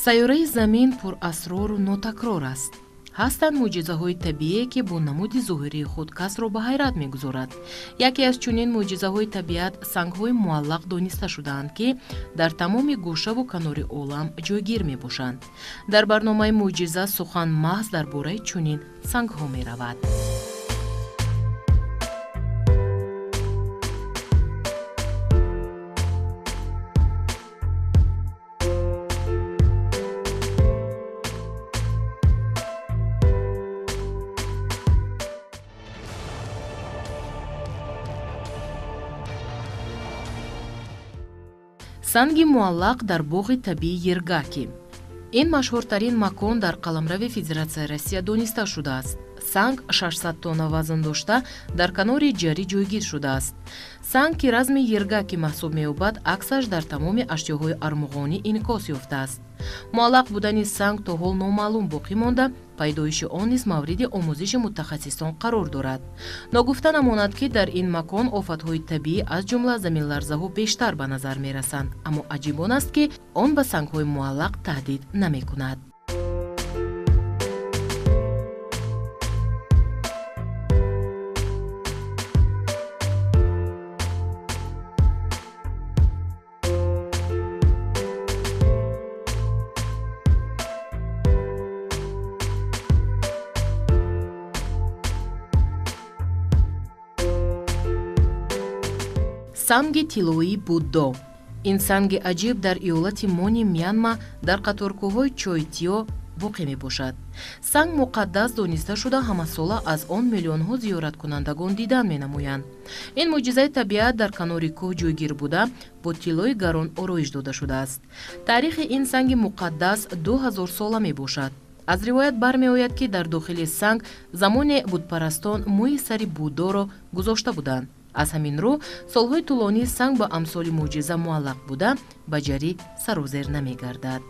Сайёраи Замин пурасрору нотакрор аст. Ҳастанд мӯъҷизаҳои табиие, ки бо намуди зоҳирии худ касро ба ҳайрат мегузорад. Яке аз чунин мӯъҷизаҳои табиат сангҳои муаллақ дониста шудаанд, ки дар тамоми гӯшаву канори олам ҷойгир мебошанд. Дар барномаи мӯъҷиза сухан маҳз дар бораи чунин сангҳо меравад. Санги муаллақ дар боғи табиии Ергаки. Ин машҳуртарин макон дар қаламрави Федератсияи Россия дониста шудааст. Санг 600 тонна вазн дошта, дар канори ҷарӣ ҷойгир шудааст. Санг, ки разми Ергаки маҳсуб меёбад, аксаш дар тамоми ашёҳои армуғонӣ инъикос ёфтааст. Муаллақ будани санг то ҳол номаълум боқӣ монда, пайдоиши он низ мавриди омӯзиши мутахассисон қарор дорад. Ногуфта намонад, ки дар ин макон офатҳои табиӣ, аз ҷумла заминларзаҳо, бештар ба назар мерасанд, аммо аҷиб он аст, ки он ба сангҳои муаллақ таҳдид намекунад. Санги тиллоии Буддо. Ин санги аҷиб дар иёлати Мони Мянма дар қаторкӯҳҳои Чойтиё воқеъ мебошад. Санг муқаддас дониста шуда, ҳамасола аз он миллионҳо зиёраткунандагон дидан менамоянд. Ин мӯъҷизаи табиат дар канори кӯҳ ҷойгир буда, бо тиллои гарон ороиш дода шудааст. Таърихи ин санги муқаддас 2000 сола мебошад. Аз ривоят бармеояд, ки дар дохили санг замоне будпарастон мӯи сари Буддоро гузошта буданд. Аз ҳамин рӯ солҳои тӯлонӣ санг ба амсоли мӯъҷиза муаллақ буда, ба ҷарӣ сарозер намегардад.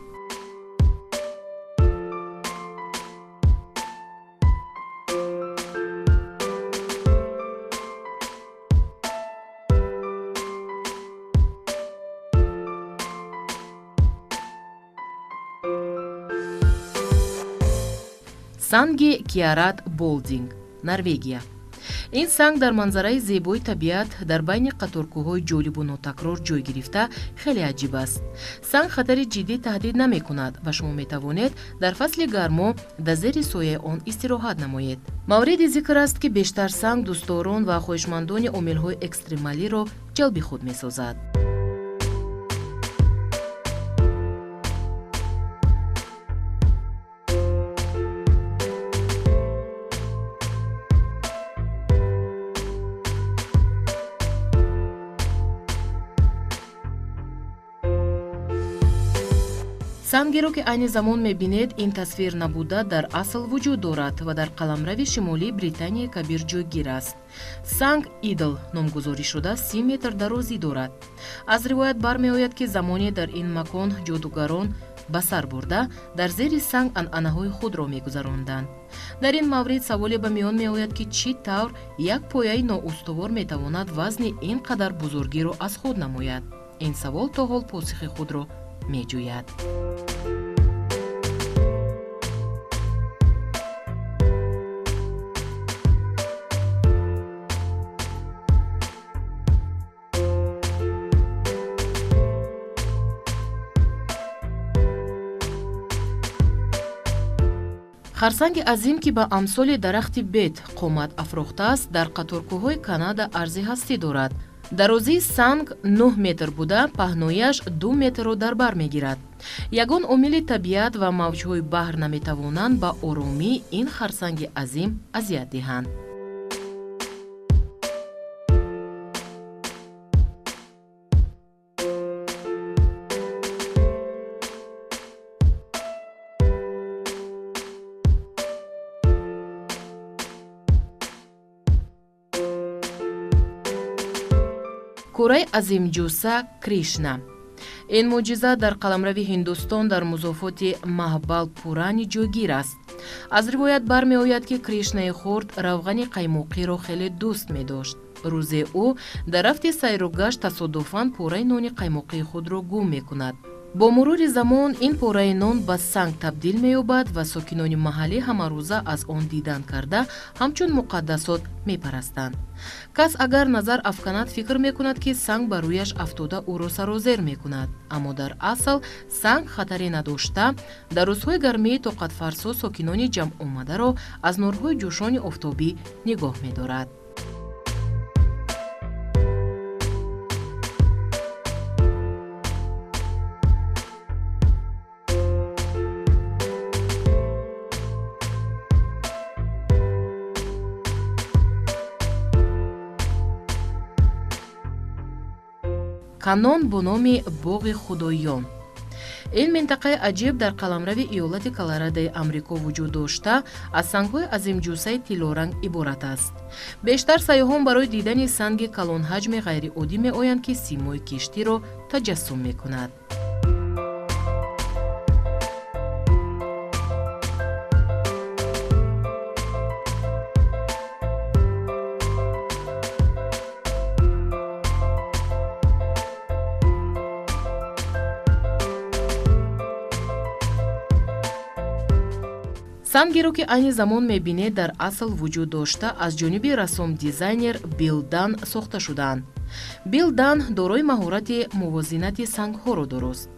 Санги Киарат Болдинг, Норвегия. Ин санг дар манзараи зебои табиат дар байни қаторкӯҳҳои ҷолибу нотакрор ҷой гирифта хеле аҷиб аст. Санг хатари ҷиддӣ таҳдид намекунад ва шумо метавонед дар фасли гармо дар зери сояи он истироҳат намоед. Мавриди зикр аст, ки бештар санг дӯстдорон ва хоҳишмандони омилҳои экстремалиро ҷалби худ месозад. Сангеро, ки айни замон мебинед, ин тасвир набуда дар асл вуҷуд дорад ва дар қаламрави шимолии Британияи Кабир ҷойгир аст. Санг Идл номгузорӣ шуда, 30 метр дарозӣ дорад. Аз ривоят бармеояд, ки замоне дар ин макон ҷодугарон ба сар бурда, дар зери санг анъанаҳои худро мегузаронданд. Дар ин маврид саволе ба миён меояд, ки чӣ тавр як пояи ноустувор метавонад вазни ин қадар бузургиро аз худ намояд. Ин савол то ҳол посухи худро меҷӯяд. Харсанги азим, ки ба амсоли дарахти бет қомат афрохтааст, дар қаторкӯҳҳои Канада арзи ҳастӣ дорад. Дарозии санг 9 метр буда, паҳнояш 2 метрро дар бар мегирад. Ягон омили табиат ва мавҷҳои баҳр наметавонанд ба оромӣ ин харсанги азим азият диҳанд. Кураи азимҷусса Кришна. Ин мӯъҷиза дар қаламрави Ҳиндустон дар музофоти Маҳбалпурани ҷойгир аст. Аз ривоят бармеояд, ки Кришнаи хурд равғани қаймоқиро хеле дӯст медошт. Рӯзе ӯ дар рафти сайру гашт тасодуфан пораи нони қаймоқии худро гум мекунад. Бо мурури замон ин пораи нон ба санг табдил меёбад ва сокинони маҳаллӣ ҳамарӯза аз он дидан карда, ҳамчун муқаддасот мепарастанд. Кас агар назар афканад, фикр мекунад, ки санг ба рӯяш афтода ӯро сарозер мекунад. Аммо дар асл санг хатаре надошта, дар рӯзҳои гармии тоқатфарсо сокинони ҷамъомадаро аз нурҳои ҷӯшони офтобӣ нигоҳ медорад. Канон бо номи Боғи Худоён. Ин минтақаи аҷиб дар қаламрави иёлати Колорадои Амрико вуҷуд дошта, аз сангҳои азимҷуссаи тиллоранг иборат аст. Бештар сайёҳон барои дидани санги калонҳаҷми ғайриоддӣ меоянд, ки симои киштиро таҷассум мекунад. Сангеро, ки айни замон мебинед, дар асл вуҷуд дошта, аз ҷониби рассом-дизайнер Билл Дан сохта шудаанд. Билл Дан дорои маҳорати мувозинати сангҳоро дорост.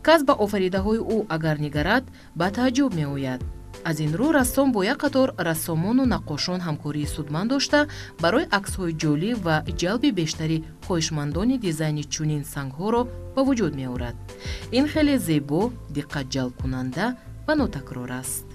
Кас ба офаридаҳои ӯ агар нигарад, ба тааҷҷуб меояд. Аз ин рӯ рассом бо як қатор рассомону наққошон ҳамкории судманд дошта, барои аксҳои ҷолиб ва ҷалби бештари хоҳишмандони дизайни чунин сангҳоро ба вуҷуд меорад. Ин хеле зебо, диққатҷалбкунанда ва нотакрор аст.